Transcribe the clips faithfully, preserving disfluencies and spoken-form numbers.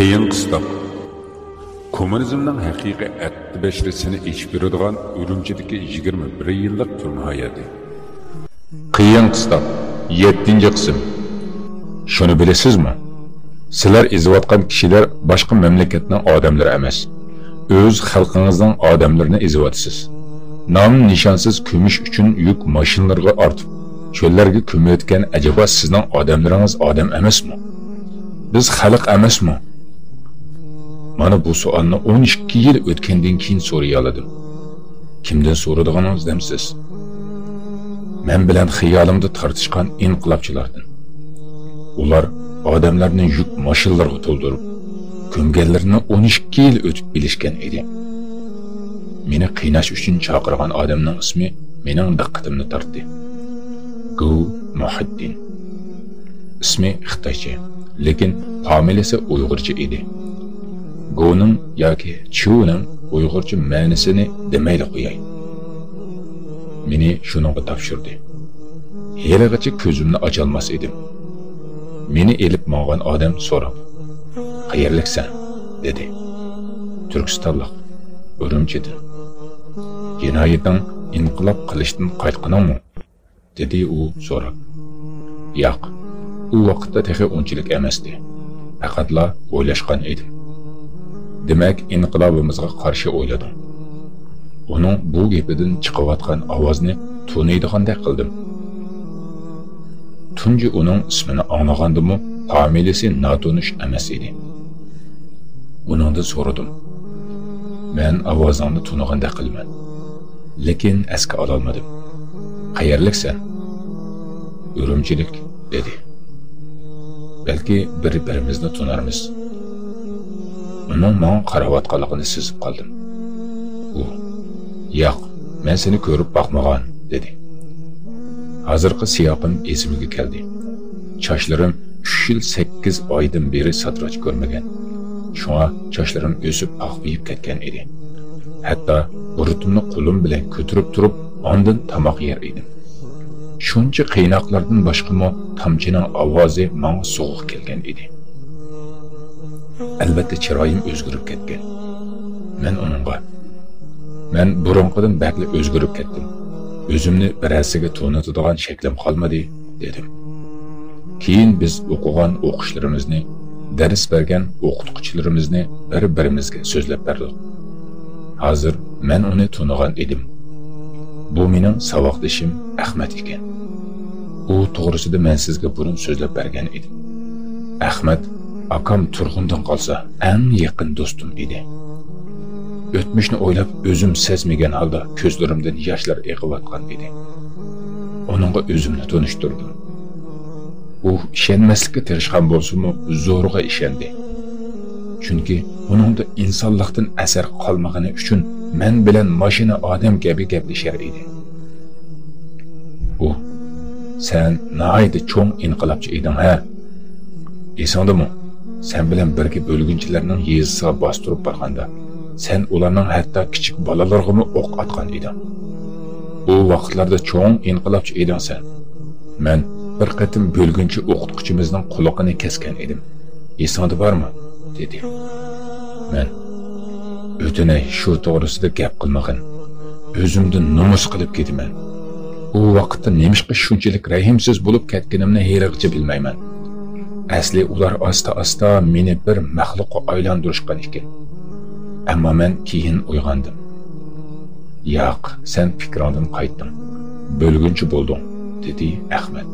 قىيىن قىستاق. كوممۇنىزمنىڭ ھەقىقىي ئەتتە بەشىرىسىنى ئېچىپ بېرىدىغان ئۈرۈمچىدىكى يىگىرمە بىر يىللىق تۈرمە ھاياتى. قىيىن قىستاق، يەتتىنچى قىسىم. شۇنى بىلىسىزمۇ؟ سىلەر ئېزىۋاتقان كىشىلەر باشقا مەملىكەتنىڭ ئادەملىرى ئەمەس. ئۆز خەلقىڭىزنىڭ ئادەملىرىنى ئېزىۋاتىسىز. نام-نىشانسىز كۆمۈش ئۈچۈن يۈك ماشىنىلىرىغا ئارتىپ، چۆللەرگە كۆمۈۋەتكەن ئەجەبا سىزنىڭ ئادەملىرىڭىز ئادەم ئەمەسمۇ؟ بىز خەلق ئەمەسمۇ؟ مانا بۇ سوئالنى ئون ئىككى يىل ئۆتكەندىن كېيىن سورىيالىدىم. كىمدىن سورىدىغىنىڭىز دەمسىز؟ مەن بىلەن خىيالىمدا تارتىشقان ئىنقىلابچىلاردىن. ئۇلار ئادەملەرنى يۈك ماشىنىلىرىغا تولدۇرۇپ، كۆمگەنلىرىنى ئون ئىككى يىل ئۆتۈپ بىلىشكەن ئىدى. مېنى قىيناش ئۈچۈن چاقىرغان ئادەمنىڭ ئىسمى مېنىڭ دىققىتىمنى تارتتى. گۇ مۇھىتدىن. ئىسمى خىتايچە، لېكىن فامىلىسى ئۇيغۇرچە ئىدى. گونىڭ ياكى چيۇنىڭ ئۇيغۇرچە مەنىسىنى دېمەيلا قوياي. مېنى شۇنىڭغا تاپشۇردى. ھېلىغىچە كۆزۈمنى ئاچالماس ئىدىم. مېنى ئېلىپ ماڭغان ئادەم سوراپ، «قەيەرلىكسەن؟» دېدى. «تۈركىستانلىق، ئۈرۈمچىدىن.» «جىنايىتىڭ ئىنقىلاب قىلىشتىن قايتقىنىڭمۇ؟» دېدى ئۇ سوراپ. ياق، ئۇ ۋاقىتتا تېخى ئۇنچىلىك ئەمەستى. پەقەتلا ئويلاشقان ئىدىم. دېمەك، ئىنقىلابىمىزغا قارشى ئويلىدىڭ. ئۇنىڭ بۇ گېپىدىن چىقىۋاتقان ئاۋازنى تونۇيدىغاندەك قىلدىم. تۇنجى ئۇنىڭ ئىسمىنى ئاڭلىغاندىمۇ، فامىلىسى ناتونۇش ئەمەس ئىدى. ئۇنىڭدىن سورىدىم. مەن ئاۋازىڭنى تونۇغاندەك قىلىمەن. لېكىن ئەسكە ئالالمىدىم. «قەيەرلىكسەن؟» «ئۈرۈمچىلىك» دېدى. بەلكى بىر-بىرىمىزنى تونارمىز. ئۇنىڭ ماڭا قاراۋاتقانلىقىنى سېزىپ قالدىم. ئۇ، «ياق، مەن سېنى كۆرۈپ باقمىغان» دېدى. ھازىرقى سىياقىم ئېسىمگە كەلدى. چاچلىرىم ئۈچ يىل سەككىز ئايدىن بېرى ساتىراچ كۆرمىگەن. شۇڭا چاچلىرىم ئۆسۈپ پاخپىيىپ كەتكەن ئىدى. ھەتتا بۇرۇتۇمنى قولۇم بىلەن كۆتۈرۈپ تۇرۇپ، ئاندىن تاماق يەر ئىدىم. شۇنچە قىيناقلاردىن باشقىمۇ تامچىنىڭ ئاۋازى ماڭا سوغۇق كەلگەن ئىدى. ئەلۋەتتە، چىرايىم ئۆزگىرىپ كەتكەن. مەن ئۇنىڭغا، «مەن بۇرۇنقىدىن بەكلا ئۆزگىرىپ كەتتىم. ئۆزۈمنى بىرەرسىگە تونۇتىدىغان شەكلىم قالمىدى» دېدىم. كېيىن بىز ئوقۇغان ئوقۇشلىرىمىزنى، دەرس بەرگەن ئوقۇتقۇچىلىرىمىزنى بىر-بىرىمىزگە سۆزلەپ بەردۇق. ھازىر مەن ئۇنى تونۇغان ئىدىم. بۇ مېنىڭ ساۋاقدىشىم ئەخمەت ئىكەن. ئۇ توغرىسىدا مەن سىزگە بۇرۇن سۆزلەپ بەرگەن ئىدىم. ئەخمەت ئاكام تۇرغۇندىن قالسا ئەڭ يېقىن دوستۇم ئىدى. ئۆتمۈشنى ئويلاپ، ئۆزۈم سەزمىگەن ھالدا كۆزلىرىمدىن ياشلار ئېقىۋاتقان ئىدى. ئۇنىڭغا ئۆزۈمنى تونۇشتۇردۇم. ئۇ ئىشەنمەسلىككە تىرىشقان بولسىمۇ، زورىغا ئىشەندى. چۈنكى ئۇنىڭدا ئىنسانلىقتىن ئەسەر قالمىغىنى ئۈچۈن مەن بىلەن ماشىنا ئادەم كەبى گەپلىشەر ئىدى. ئۇ، «سەن ناھايىتى چوڭ ئىنقىلابچى ئىدىڭ، ھە؟ ئېسىڭدىمۇ؟ سەن بىلەن بىرگە بۆلگۈنچىلەرنىڭ يېزىسىغا باستۇرۇپ بارغاندا، سەن ئۇلارنىڭ ھەتتا كىچىك بالىلىرىغىمۇ ئوق ئاتقان ئىدىڭ. ئۇ ۋاقىتلاردا چوڭ ئىنقىلابچى ئىدىڭ سەن. مەن بىر قېتىم بۆلگۈنچى ئوقۇتقۇچىمىزنىڭ قۇلىقىنى كەسكەن ئىدىم. ئېسىڭدە بارمۇ؟» دېدى. مەن، «ئۆتۈنەي، شۇ توغرىسىدا گەپ قىلمىغىن. ئۆزۈمدىن نومۇس قىلىپ كېتىمەن. ئۇ ۋاقىتتا نېمىشقا شۇنچىلىك رەھىمسىز بولۇپ كەتكىنىمنى ھېلىغىچە بىلمەيمەن. ئەسلى ئۇلار ئاستا-ئاستا مېنى بىر مەخلۇققا ئايلاندۇرۇشقان ئىكەن. ئەمما مەن كېيىن ئويغاندىم.» «ياق، سەن پىكرىڭدىن قايتتىڭ. بۆلگۈنچى بولدۇڭ»، دېدى ئەخمەت.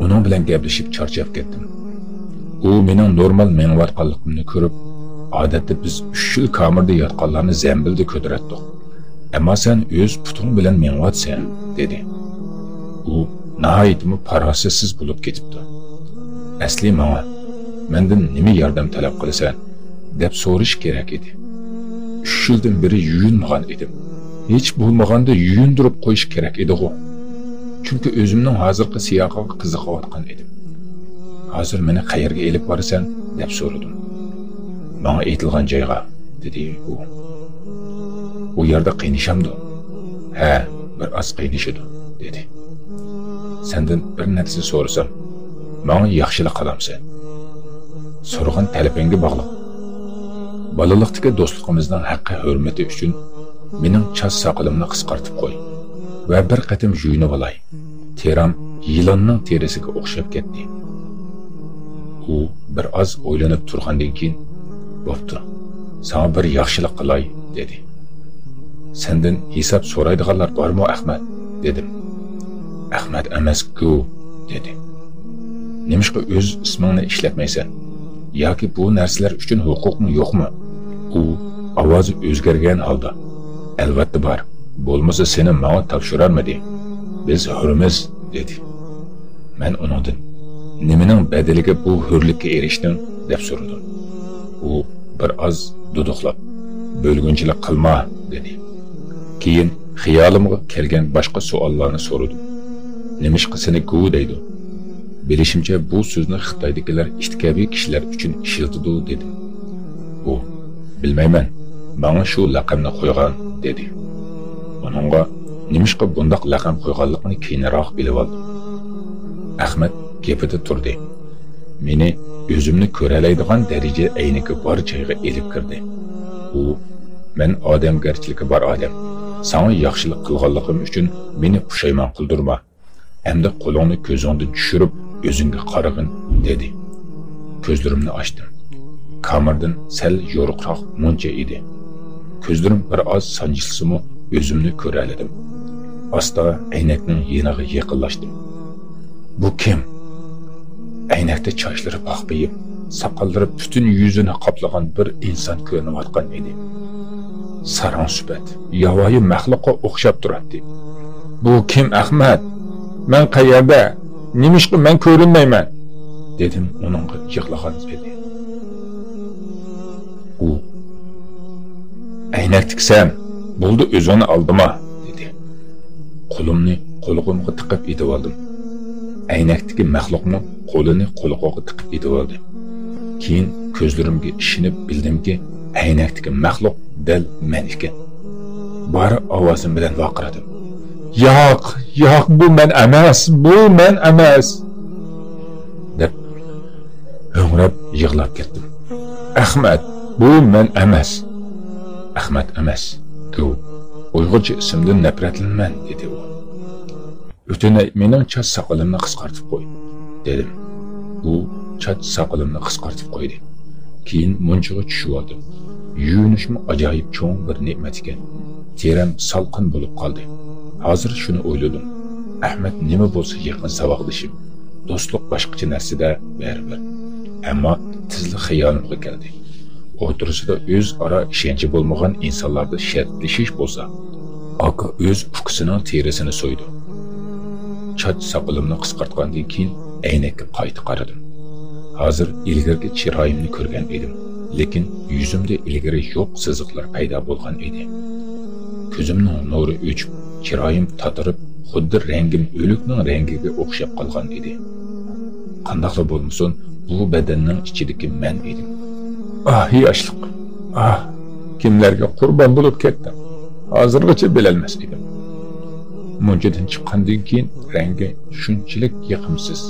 ئۇنىڭ بىلەن گەپلىشىپ چارچاپ كەتتىم. ئۇ مېنىڭ نورمال مېڭىۋاتقانلىقىمنى كۆرۈپ، «ئادەتتە بىز ئۈچ يىل كامېردا ياتقانلارنى زەمبىلدە كۆتۈرەتتۇق. ئەمما سەن ئۆز پۇتۇڭ بىلەن مېڭىۋاتىسەن» دېدى. ئۇ ناھايىتىمۇ پاراسەتسىز بولۇپ كېتىپتۇ. ئەسلى ماڭا، «مەندىن نېمە ياردەم تەلەپ قىلىسەن؟» دەپ سورىشى كېرەك ئىدى. ئۈچ يىلدىن بېرى يۇيۇنمىغان ئىدىم. ھېچ بولمىغاندا يۇيۇندۇرۇپ قويۇشى كېرەك ئىدىغۇ. چۈنكى ئۆزۈمنىڭ ھازىرقى سىياقىغا قىزىقىۋاتقان ئىدىم. «ھازىر مېنى قەيەرگە ئېلىپ بارىسەن؟» دەپ سورىدىم. «ماڭا ئېيتىلغان جايغا» دېدى ئۇ. «ئۇ يەردە قىينىشامدۇ؟» «ھە، بىر ئاز قىينىشىدۇ» دېدى. «سەندىن بىر نەرسە سورىسام، ماڭا ياخشىلىق قىلامسەن؟» سورىغان تەلىپىڭگە باغلىق. بالىلىقتىكى دوستلۇقىمىزنىڭ ھەققى ھۆرمىتى ئۈچۈن مېنىڭ چاچ ساقىلىمنى قىسقارتىپ قوي ۋە بىر قېتىم يۇيۇنۇۋالاي. تېرەم يىلاننىڭ تېرىسىگە ئوخشاپ كەتتى. ئۇ بىر ئاز ئويلىنىپ تۇرغاندىن كېيىن، بوپتۇ، ساڭا بىر ياخشىلىق قىلاي، دېدى. سەندىن ھېساب سورايدىغانلار بارمۇ، ئەخمەت؟ دېدىم. ئەخمەت ئەمەس، گۇ، دېدى. نېمىشقا ئۆز ئىسمىڭنى ئىشلەتمەيسەن؟ ياكى بۇ نەرسىلەر ئۈچۈن ھوقۇقۇڭ يوقمۇ؟ ئۇ ئاۋازى ئۆزگەرگەن ھالدا، ئەلۋەتتە بار. بولمىسا سېنى ماڭا تاپشۇرارمىدى؟ بىز ھۆرمىز، دېدى. مەن ئۇنىڭدىن، نېمىنىڭ بەدىلىگە بۇ ھۆرلۈككە ئېرىشتىڭ؟ دەپ سورىدىم. ئۇ بىر ئاز دۇدۇقلاپ، بۆلگۈنچىلىك قىلما، دېدى. كېيىن خىيالىمغا كەلگەن باشقا سوئاللارنى سورىدىم. نېمىشقا سېنى گۇ دەيدۇ؟ بىلىشىمچە، بۇ سۆزنى خىتايدىكىلەر ئىت كەبى كىشىلەر ئۈچۈن ئىشلىتىدۇ، دېدىم. ئۇ، بىلمەيمەن، ماڭا شۇ لەقەمنى قويغان، دېدى. ئۇنىڭغا نېمىشقا بۇنداق لەقەم قويغانلىقىنى كېيىنرەك بىلىۋالدىم. ئەخمەت گېپىدە تۇردى. مېنى ئۆزۈمنى كۆرەلەيدىغان دەرىجە ئەينىكى بار جايغا ئېلىپ كىردى. ئۇ، مەن ئادەمگەرچىلىكى بار ئادەم. ساڭا ياخشىلىق قىلغانلىقىم ئۈچۈن مېنى پۇشايمان قىلدۇرما. ئەمدى قولۇڭنى كۆزۈڭدىن چۈشۈرۈپ، ئۆزۈڭگە قارىغىن، دېدى. كۆزلىرىمنى ئاچتىم. كامېردىن سەل يورۇقراق مۇنچە ئىدى. كۆزلىرىم بىر ئاز سانجىلسىمۇ، ئۆزۈمنى كۆرەلىدىم. ئاستا ئەينەكنىڭ يېنىغا يېقىنلاشتىم. بۇ كىم؟ ئەينەكتە چاچلىرى پاخپىيىپ، ساقاللىرى پۈتۈن يۈزىنى قاپلىغان بىر ئىنسان كۆرۈنۈۋاتقان ئىدى. ساراڭ سۈپەت، ياۋايى مەخلۇققا ئوخشاپ تۇراتتى. بۇ كىم، ئەخمەت؟ مەن قەيەردە؟ نېمىشقا مەن كۆرۈنمەيمەن؟ دېدىم ئۇنىڭغا يىغلىغان پېتى. ئۇ، ئەينەكتىكىسەن، بولدى، ئۆزۈڭنى ئالدىما، دېدى. قولۇمنى قۇلىقىمغا تىقىپ ئېتىۋالدىم. ئەينەكتىكى مەخلۇقمۇ قولىنى قۇلىقىغا تىقىپ ئېتىۋالدى. كېيىن كۆزلىرىمگە ئىشىنىپ بىلدىمكى، ئەينەكتىكى مەخلۇق دەل مەن ئىكەن. بار ئاۋازىم بىلەن ۋارقىرىدىم. ياق، ياق، بۇ مەن ئەمەس، بۇ مەن ئەمەس! دەپ ھۆڭرەپ يىغلاپ كەتتىم. ئەخمەت، بۇ مەن ئەمەس! ئەخمەت ئەمەس، گۇ، ئۇيغۇرچە ئىسىمدىن نەپرەتلىنىمەن، دېدى ئۇ. ئۆتۈنەي، مېنىڭ چاچ ساقىلىمنى قىسقارتىپ قوي، دېدىم. ئۇ چاچ ساقىلىمنى قىسقارتىپ قويدى. كېيىن مۇنچىغا چۈشۈۋالدىم. يۇيۇنۇشمۇ ئاجايىپ چوڭ بىر نېمەت ئىكەن. تېرەم سالقىن بولۇپ قالدى. ھازىر شۇنى ئويلىدىم. ئەخمەت نېمە بولسا يېقىن ساۋاقدىشىم. دوستلۇق باشقىچە نەرسىدە بەرىبىر. ئەمما تېزلا خىيالىمغا كەلدى. ئوتتۇرىسىدا ئۆزئارا ئىشەنچى بولمىغان ئىنسانلاردا شەرتلىشىش بولسا، ئاكا ئۆز ئۇكىسىنىڭ تېرىسىنى سويىدۇ. چاچ ساقىلىمنى قىسقارتقاندىن كېيىن ئەينەككە قايتا قارىدىم. ھازىر ئىلگىرىكى چىرايىمنى كۆرگەن ئىدىم، لېكىن يۈزۈمدە ئىلگىرى يوق سىزىقلار پەيدا بولغان ئىدى. كۆزۈمنىڭ نۇرى ئۆچۈپ، چىرايىم تاتىرىپ، خۇددى رەڭگىم ئۆلۈكنىڭ رەڭگىگە ئوخشاپ قالغان ئىدى. قانداقلا بولمىسۇن، بۇ بەدەننىڭ ئىچىدىكى مەن ئىدىم. ئاھ، ياشلىق! ئاھ، كىملەرگە قۇربان بولۇپ كەتتىڭ؟ ھازىرغىچە بىلەلمەس ئىدىم. مۇنچىدىن چىققاندىن كېيىن رەڭگى شۇنچىلىك يېقىمسىز،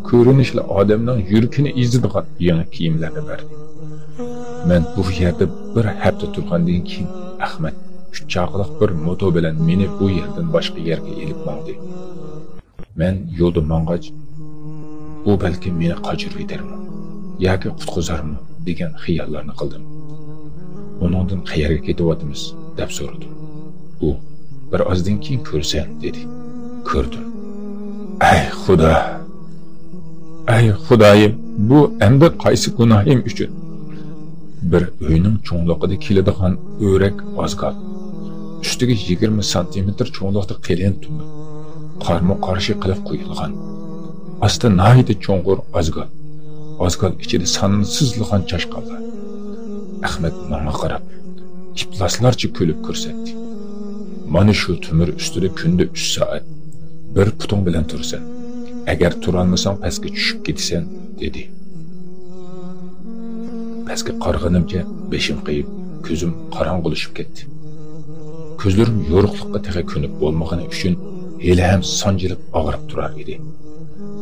كۆرۈنۈشلا ئادەمنىڭ يۈرىكىنى ئېزىدىغان يېڭى كىيىملەرنى بەردى. مەن بۇ يەردە بىر ھەپتە تۇرغاندىن كېيىن ئەخمەت ئۈچ چاقىلىق بىر موتو بىلەن مېنى بۇ يەردىن باشقا يەرگە ئېلىپ ماڭدى. مەن يولدا ماڭغاچ، ئۇ بەلكىم مېنى قاچۇرۇۋېتەرمۇ ياكى قۇتقۇزارمۇ دېگەن خىياللارنى قىلدىم. ئۇنىڭدىن قەيەرگە كېتىۋاتىمىز دەپ سورىدىم. ئۇ بىر ئازدىن كېيىن كۆرىسەن دېدى. كۆردۈم. ئەي خۇدا! ئەي خۇدايىم، بۇ ئەمدى قايسى گۇناھىم ئۈچۈن؟ بىر ئۆينىڭ چوڭلۇقىدا كېلىدىغان ئۆرەك ئازگال. ئۈستىگە يىگىرمە سانتىمېتىر چوڭلۇقتا قېلىن تۆمۈر. قارمۇ قارشى قىلىپ قويۇلغان. ئاستى ناھايىتى چوڭقۇر ئازگال. ئازگال ئىچىدە سانسىزلىغان چاشقانلار. ئەخمەت ماڭا قاراپ، ئىپلاسلارچە كۈلۈپ كۆرسەتتى. مانا شۇ تۆمۈر ئۈستىدە كۈندە ئۈچ سائەت. بىر پۇتۇڭ بىلەن تۇرىسەن. ئەگەر تۇرالمىساڭ پەسكە چۈشۈپ كېتىسەن، دېدى. پەسكە قارىغىنىمچە بېشىم قېيىپ، كۆزۈم قاراڭغۇلىشىپ كەتتى. كۆزلىرىم يورۇقلۇققا تېخى كۆنۈپ بولمىغىنى ئۈچۈن ھېلىھەم سانجىلىپ ئاغرىپ تۇرار ئىدى.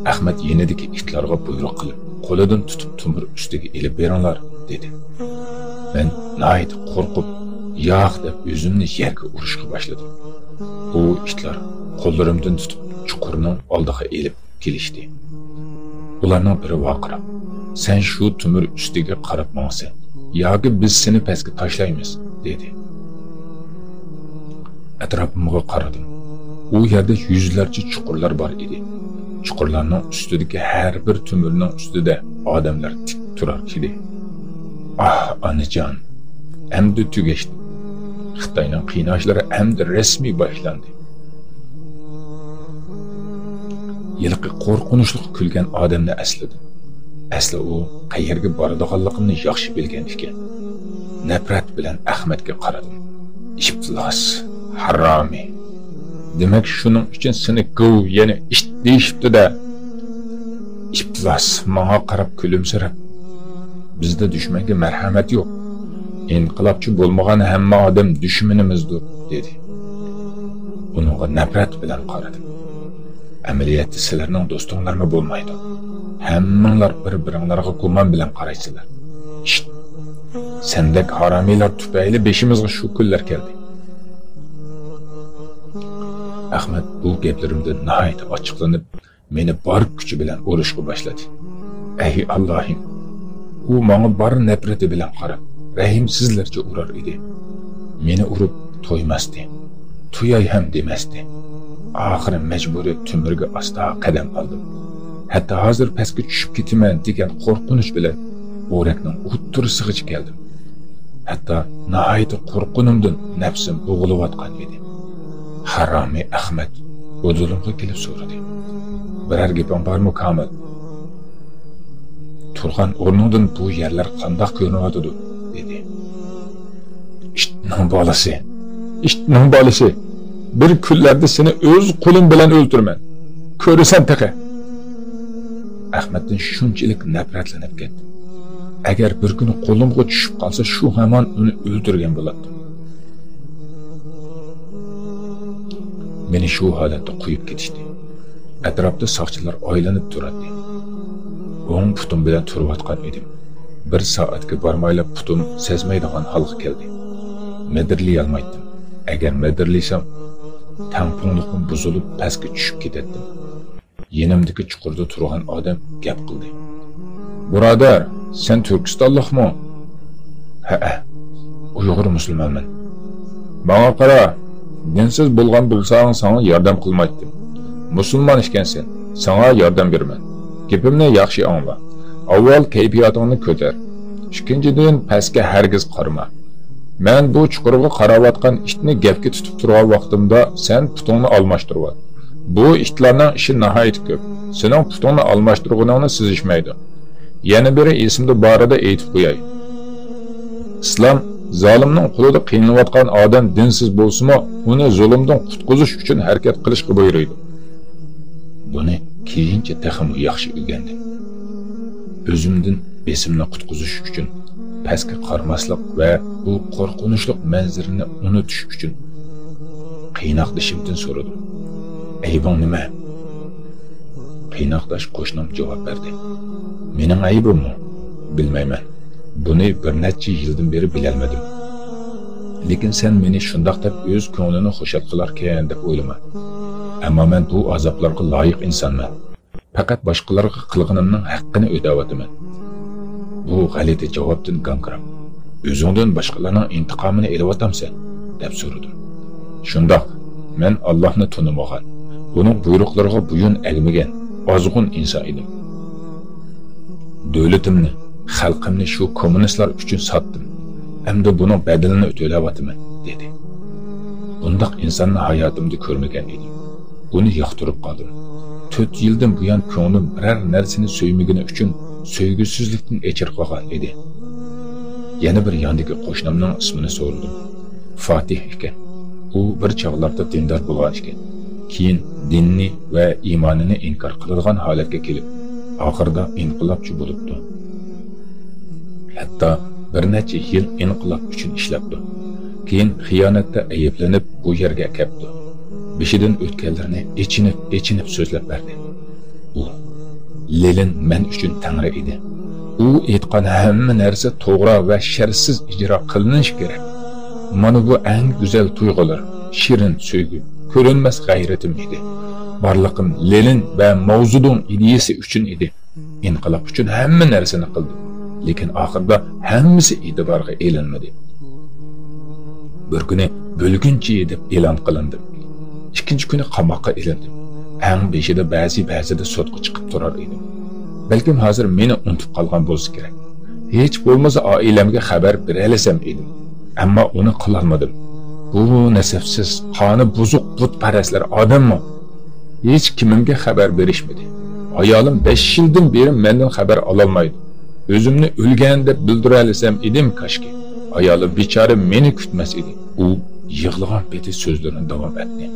ئەخمەت يېنىدىكى ئىتلارغا بۇيرۇق قىلىپ، قولىدىن تۇتۇپ تۆمۈر ئۈستىگە ئېلىپ بېرىڭلار، دېدى. مەن ناھايىتى قورقۇپ، ياق دەپ ئۆزۈمنى يەرگە ئۇرۇشقا باشلىدىم. بۇ ئىتلار قوللىرىمدىن تۇتۇپ چۇقۇرنىڭ ئالدىغا ئېلىپ كېلىشتى. ئۇلارنىڭ بىرى ۋارقىراپ، سەن شۇ تۆمۈر ئۈستىگە قاراپ ماڭىسەن، ياكى بىز سېنى پەسكە تاشلايمىز، دېدى. ئەتراپىمغا قارىدىم. ئۇ يەردە يۈزلەرچە چۇقۇرلار بار ئىدى. چۇقۇرلارنىڭ ئۈستىدىكى ھەر بىر تۆمۈرنىڭ ئۈستىدە ئادەملەر تىك تۇرار ئىدى. ئاھ، ئانىجان! ئەمدى تۈگەشتى. خىتاينىڭ قىيناشلىرى ئەمدى رەسمىي باشلاندى. ھېلىقى قورقۇنچلۇق كۈلگەن ئادەمنى ئەسلىدىم. ئەسلى ئۇ قەيەرگە بارىدىغانلىقىمنى ياخشى بىلگەن ئىكەن. نەپرەت بىلەن ئەخمەتكە قارىدىم. ئىپلاس، ھارامى! دېمەك، شۇنىڭ ئۈچۈن سېنى گوۋ، يەنى ئىت دېيىشىپتۇ-دە! ئىپلاس، ماڭا قاراپ كۈلۈمسىرەپ، بىزدە دۈشمەنگە مەرھەمەت يوق. ئىنقىلابچى بولمىغان ھەممە ئادەم دۈشمىنىمىزدۇر، دېدى. ئۇنىڭغا نەپرەت بىلەن قارىدىم. ئەمەلىيەتتە سىلەرنىڭ دوستۇڭلارمۇ بولمايدۇ. ھەممىڭلار بىر-بىرىڭلارغا گۇمان بىلەن قارايسىلەر. ئىت! سەندەك ھارامىيلار تۈپەيلى بېشىمىزغا شۇ كۈنلەر كەلدى. ئەخمەت بۇ گەپلىرىمدىن ناھايىتى ئاچچىقلىنىپ، مېنى بار كۈچى بىلەن ئۇرۇشقا باشلىدى. ئەي ئاللاھىم! ئۇ ماڭا بار نەپرىتى بىلەن قاراپ، رەھىمسىزلەرچە ئۇرار ئىدى. مېنى ئۇرۇپ تويماستى. توياي ھەم دېمەستى. ئاخىرى مەجبۇرىي تۆمۈرگە ئاستا قەدەم ئالدىم. ھەتتا ھازىر پەسكە چۈشۈپ كېتىمەن دېگەن قورقۇنچ بىلەن بورەكنىڭ ئوتتۇرىسىغىچە كەلدىم. ھەتتا ناھايىتى قورققىنىمدىن نەپسىم بوغۇلۇۋاتقان ئىدى. ھارامى ئەخمەت ھۇزۇرۇمغا كېلىپ سورىدى. بىرەر گېپىڭ بارمۇ، كامىل؟ تۇرغان ئورنۇڭدىن بۇ يەرلەر قانداق كۆرۈنۈۋاتىدۇ؟ دېدى. ئىتنىڭ بالىسى! ئىتنىڭ بالىسى! بىر كۈنلەردە سېنى ئۆز قولۇم بىلەن ئۆلتۈرىمەن. كۆرىسەن تېخى! ئەخمەتتىن شۇنچىلىك نەپرەتلىنىپ كەتتىم. ئەگەر بىر كۈنى قولۇمغا چۈشۈپ قالسا، شۇ ھامان ئۇنى ئۆلتۈرگەن بولاتتىم. مېنى شۇ ھالەتتە قويۇپ كېتىشتى. ئەتراپتا ساقچىلار ئايلىنىپ تۇراتتى. ئوڭ پۇتۇم بىلەن تۇرۇۋاتقان ئىدىم. بىر سائەتكە بارمايلا پۇتۇم سەزمەيدىغان ھالغا كەلدى. مىدىرلىيالمايتتىم. ئەگەر مىدىرلىسام، تەڭپۇڭلۇقۇم بۇزۇلۇپ، پەسكە چۈشۈپ كېتەتتىم. يېنىمدىكى چۇقۇردا تۇرغان ئادەم گەپ قىلدى. بۇرادەر، سەن تۈركىستانلىقمۇ؟ ھەئە، ئۇيغۇر مۇسۇلمانمەن. ماڭا قارا، دىنسىز بولغان بولساڭ، ساڭا ياردەم قىلمايتتىم. مۇسۇلمان ئىكەنسەن، ساڭا ياردەم بېرىمەن. گېپىمنى ياخشى ئاڭلا. ئاۋۋال كەيپىياتىڭنى كۆتەر. ئىككىنچىدىن، پەسكە ھەرگىز قارىما. مەن بۇ چۇقۇرغا قاراۋاتقان ئىتنى گەپكە تۇتۇپ تۇرغان ۋاقتىمدا سەن پۇتۇڭنى ئالماشتۇرۇۋات. بۇ ئىتلارنىڭ ئىشى ناھايىتى كۆپ. سېنىڭ پۇتۇڭنى ئالماشتۇرغىنىڭنى سېزىشمەيدۇ. يەنە بىرى ئېسىمدە بارىدا ئېيتىپ قوياي. ئىسلام زالىمنىڭ قولىدا قىينىلىۋاتقان ئادەم دىنسىز بولسىمۇ، ئۇنى زۇلۇمدىن قۇتقۇزۇش ئۈچۈن ھەرىكەت قىلىشقا بۇيرۇيدۇ. بۇنى كېيىنچە تېخىمۇ ياخشى ئۆگەندىم. ئۆزۈمدىن بېسىمنى قۇتقۇزۇش ئۈچۈن، پەسكە قارىماسلىق ۋە بۇ قورقۇنچلۇق مەنزىرىنى ئۇنتۇش ئۈچۈن قىيناقدىشىمدىن سورىدىم. ئەيىبىڭ نېمە؟ قىيناقداش قوشنام جاۋاب بەردى. مېنىڭ ئەيىبىممۇ؟ بىلمەيمەن. بۇنى بىر نەچچە يىلدىن بېرى بىلەلمىدىم. لېكىن سەن مېنى شۇنداق دەپ ئۆز كۆڭلىنى خۇشال قىلاركەن دەپ ئويلىما. ئەمما مەن بۇ ئازابلارغا لايىق ئىنسانمەن. پەقەت باشقىلارغا قىلغىنىمنىڭ ھەققىنى ئۆتەۋاتىمەن. بۇ غەلىتە جاۋابتىن گاڭگىراپ، ئۆزۈڭدىن باشقىلارنىڭ ئىنتىقامىنى ئېلىۋاتامسەن؟ دەپ سورىدىم. شۇنداق، مەن ئاللاھنى تونۇمىغان، ئۇنىڭ بۇيرۇقلىرىغا بويۇن ئەگمىگەن ئازغۇن ئىنسان ئىدىم. دۆلىتىمنى، خەلقىمنى شۇ كوممۇنىستلار ئۈچۈن ساتتىم. ئەمدى بۇنىڭ بەدىلىنى تۆلەۋاتىمەن، دېدى. بۇنداق ئىنساننى ھاياتىمدا كۆرمىگەن ئىدىم. ئۇنى ياقتۇرۇپ قالدىم. تۆت يىلدىن بۇيان كۆڭلۈم بىرەر نەرسىنى سۆيمىگىنى ئۈچۈن سۆيگۈسىزلىكتىن ئېچىرقىغان ئىدى. يەنە بىر ياندىكى قوشنامنىڭ ئىسمىنى سورىدىم. فاتىھ ئىكەن. ئۇ بىر چاغلاردا دىندار بولغان ئىكەن. كېيىن دىنىنى ۋە ئىمانىنى ئىنكار قىلىدىغان ھالەتكە كېلىپ، ئاخىرىدا ئىنقىلابچى بولۇپتۇ. ھەتتا بىر نەچچە يىل ئىنقىلاب ئۈچۈن ئىشلەپتۇ. كېيىن خىيانەتتە ئەيىبلىنىپ، بۇ يەرگە كەپتۇ. بېشىدىن ئۆتكەنلىرىنى ئېچىنىپ، ئېچىنىپ سۆزلەپ بەردى. ئۇ لېنىن مەن ئۈچۈن تەڭرى ئىدى. ئۇ ئېيتقان ھەممە نەرسە توغرا ۋە شەرتسىز ئىجرا قىلىنىشى كېرەك. مانا بۇ ئەڭ گۈزەل تۇيغۇلار، شېرىن سۆيگۈ، كۆرۈنمەس غەيرىتىم ئىدى. بارلىقىم لېنىن ۋە ماۋزېدۇڭ ئىدىيىسى ئۈچۈن ئىدى. ئىنقىلاب ئۈچۈن ھەممە نەرسىنى قىلدىم. لېكىن ئاخىرىدا ھەممىسى ئېتىبارغا ئېلىنمىدى. بىر كۈنى بۆلگۈنچى دەپ ئېلان قىلىندىم. ئىككىنچى كۈنى قاماققا ئېلىندىم. ئەڭ بېشىدا بەزى، بەزىدە سوتقا چىقىپ تۇرار ئىدىم. بەلكىم ھازىر مېنى ئۇنتۇپ قالغان بولسا كېرەك. ھېچ بولمىسا ئائىلەمگە خەۋەر بېرەلىسەم ئىدىم. ئەمما ئۇنى قىلالمىدىم. بۇ نەسەپسىز، قانى بۇزۇق بۇتپەرەسلەر ئادەممۇ؟ ھېچ كىمىمگە خەۋەر بېرىشمىدى. ئايالىم بەش يىلدىن بېرى مەندىن خەۋەر ئالالمايدۇ. ئۆزۈمنى ئۆلگەن دەپ بىلدۈرەلىسەم ئىدىم كاشكى. ئايالىم بىچارە مېنى كۈتمەس ئىدى. ئۇ يىغلىغان پېتى سۆزلىرىنى داۋام ئەتتى.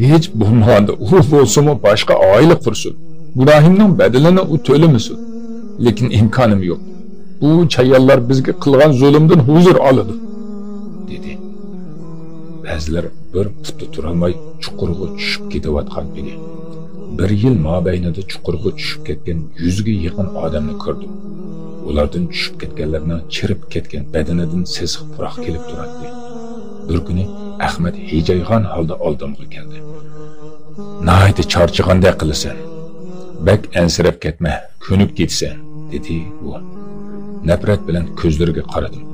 ھېچ بولمىغاندا ئۇ بولسىمۇ باشقا ئائىلە قۇرسۇن. گۇناھىمنىڭ بەدىلىنى ئۇ تۆلىمىسۇن. لېكىن ئىمكانىم يوق. بۇ چايانلار بىزگە قىلغان زۇلۇمدىن ھۇزۇر ئالىدۇ، دېدى. بەزىلەر بىر پۇتتا تۇرالماي چۇقۇرغا چۈشۈپ كېتىۋاتقان ئىدى. بىر يىل مابەينىدە چۇقۇرغا چۈشۈپ كەتكەن يۈزگە يېقىن ئادەمنى كۆردۈم. ئۇلاردىن چۈشۈپ كەتكەنلەرنىڭ چىرىپ كەتكەن بەدىنىدىن سېسىق پۇراق كېلىپ تۇراتتى. بىر كۈنى ئەخمەت ھىجايغان ھالدا ئالدىمغا كەلدى. ناھايىتى چارچىغاندەك قىلىسەن. بەك ئەنسىرەپ كەتمە، كۆنۈپ كېتىسەن، دېدى ئۇ. نەپرەت بىلەن كۆزلىرىگە قارىدىم.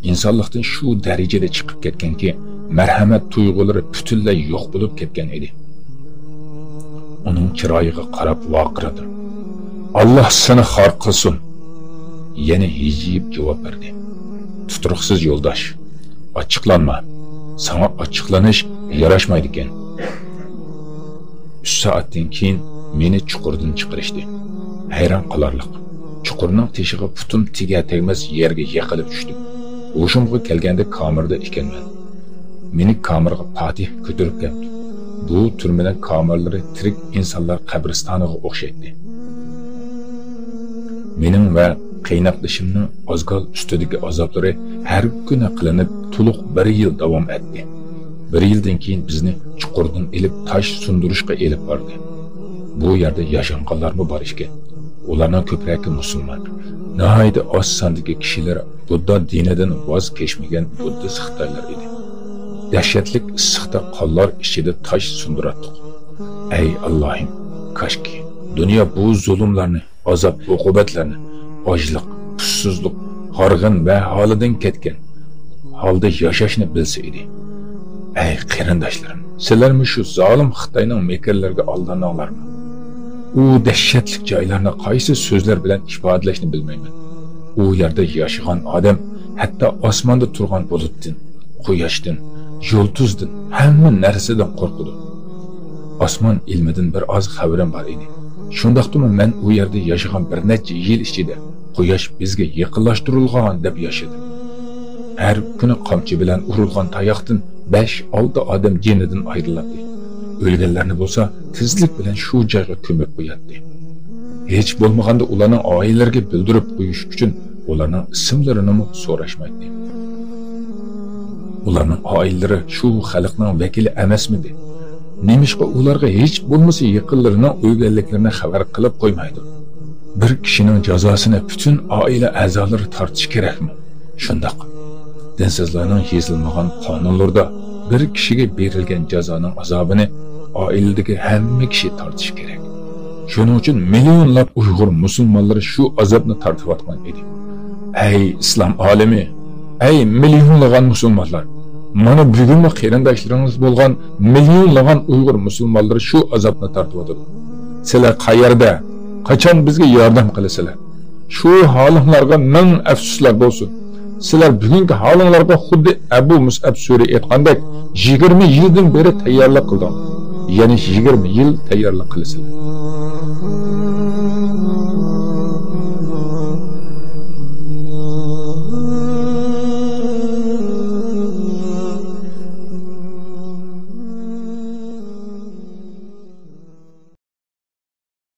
ئىنسانلىقتىن شۇ دەرىجىدە چىقىپ كەتكەنكى، مەرھەمەت تۇيغۇلىرى پۈتۈنلەي يوق بولۇپ كەتكەن ئىدى. ئۇنىڭ چىرايىغا قاراپ ۋارقىرىدىم. ئاللاھ سېنى خار قىلسۇن! يەنە ھىجىيىپ جاۋاب بەردى. تۇتۇرۇقسىز يولداش، ئاچچىقلانما. ساڭا ئاچچىقلىنىش ياراشمايدىكەن. ئۈچ سائەتتىن كېيىن مېنى چۇقۇردىن چىقىرىشتى. ھەيران قالارلىق. چۇقۇرنىڭ تېشىغا پۇتۇم تېگەر تەگمەس يەرگە يىقىلىپ چۈشتۈم. ھوشۇمغا كەلگەندە كامېردا ئىكەنمەن. مېنى كامېرغا پاتىھ كۆتۈرۈپ كەپتۇ. بۇ تۈرمىنىڭ كامېرلىرى تىرىك ئىنسانلار قەبرىستانىغا ئوخشايتتى. مېنىڭ ۋە قېيىناقدىشىمنىڭ ئازگال ئۈستىدىكى ئازابلىرى ھەر كۈنى قىلىنىپ، تولۇق بىر يىل داۋام ئەتتى. بىر يىلدىن كېيىن بىزنى چۇقۇردىن ئېلىپ، تاش سۇندۇرۇشقا ئېلىپ باردى. بۇ يەردە ياشانغانلارمۇ بار ئىكەن. ئۇلارنىڭ كۆپرەكى مۇسۇلمان. ناھايىتى ئاز ساندىكى كىشىلەر بۇددا دىنىدىن ۋاز كەچمىگەن بۇددىست خىتايلار ئىدى. دەھشەتلىك ئىسسىقتا قانلار ئىچىدە تاش سۇندۇراتتۇق. ئەي ئاللاھىم، كاشكى دۇنيا بۇ زۇلۇملارنى، ئازاب-ئوقۇبەتلەرنى، ئاچلىق، ئۇسسۇزلۇق، ھارغىن ۋە ھالىدىن كەتكەن ھالدا ياشاشنى بىلسە ئىدى. ئەي قېرىنداشلىرىم، سىلەرمۇ شۇ زالىم خىتاينىڭ مەكىرلىرىگە ئالداندىڭلارمۇ؟ ئۇ دەھشەتلىك جايلارنى قايسى سۆزلەر بىلەن ئىپادىلەشنى بىلمەيمەن. ئۇ يەردە ياشىغان ئادەم ھەتتا ئاسماندا تۇرغان بۇلۇتتىن، قۇياشتىن، يۇلتۇزدىن، ھەممە نەرسىدىن قورقىدۇ. ئاسمان ئىلمىدىن بىر ئاز خەۋىرىم بار ئىدى. شۇنداقتىمۇ مەن ئۇ يەردە ياشىغان بىر نەچچە يىل ئىچىدە قۇياش بىزگە يېقىنلاشتۇرۇلغان دەپ ياشىدىم. ھەر كۈنى قامچا بىلەن ئۇرۇلغان تاياقتىن بەش-ئالتە ئادەم جېنىدىن ئايرىلاتتى. ئۆلگەنلەرنى بولسا تېزلىك بىلەن شۇ جايغا كۆمۈپ قوياتتى. ھېچ بولمىغاندا ئۇلارنىڭ ئائىلىلىرىگە بىلدۈرۈپ قويۇش ئۈچۈن ئۇلارنىڭ ئىسىملىرىنىمۇ سوراشمايتتى. ئۇلارنىڭ ئائىلىلىرى شۇ خەلقنىڭ ۋەكىلى ئەمەسمىدى؟ نېمىشقا ئۇلارغا ھېچ بولمىسا يېقىنلىرىنىڭ ئۆلگەنلىكلىرىنى خەۋەر قىلىپ قويمايدۇ؟ بىر كىشىنىڭ جازاسىنى پۈتۈن ئائىلە ئەزالىرى تارتىشى كېرەكمۇ؟ شۇنداق. دىنسىزلارنىڭ يېزىلمىغان قانۇنلىرىدا بىر كىشىگە بېرىلگەن جازانىڭ ئازابىنى ئائىلىدىكى ھەممە كىشى تارتىشى كېرەك. شۇنىڭ ئۈچۈن مىليونلاپ ئۇيغۇر مۇسۇلمانلىرى شۇ ئازابنى تارتىۋاتقان ئىدى. ئەي ئىسلام ئالىمى! ئەي مىليونلىغان مۇسۇلمانلار! مانا بۈگۈنمۇ قېرىنداشلىرىڭىز بولغان مىليونلىغان ئۇيغۇر مۇسۇلمانلىرى شۇ ئازابنى تارتىۋاتىدۇ. سىلەر قەيەردە؟ قاچان بىزگە ياردەم قىلىسىلەر؟ شۇ ھالىڭلارغا مىڭ ئەپسۇسلار بولسۇن. سىلەر بۈگۈنكى ھالىڭلارغا خۇددى ئەبۇ مۇسئەب سۈرى ئېيتقاندەك، يىگىرمە يىلدىن بېرى تەييارلىق قىلدىڭلار. يەنە يىگىرمە يىل تەييارلىق قىلىسىلەر.